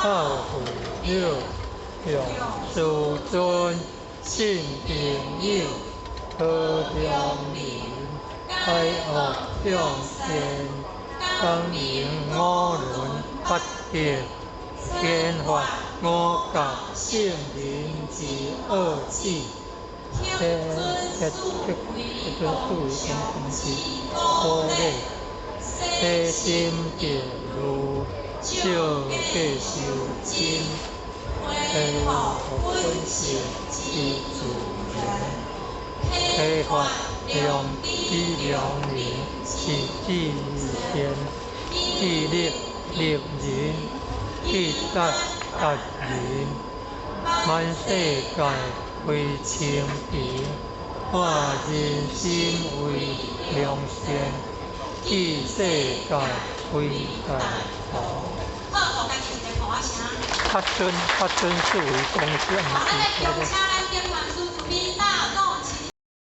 孝父友，奉師尊，信朋友，好鄉鄰，解惡向善，感應五輪八德，顯發五覺聖人之惡智，天天天尊四維恭敬之好禮，體心得如少過修真，恢復本性之自然，開發良知良能是至善，智力力人，智達達人，滿世界為清平，化人心為良善，智世界為大道。好，予家己一个鼓仔聲。法尊法尊四維恭敬好，咱來之恭請咱頂團主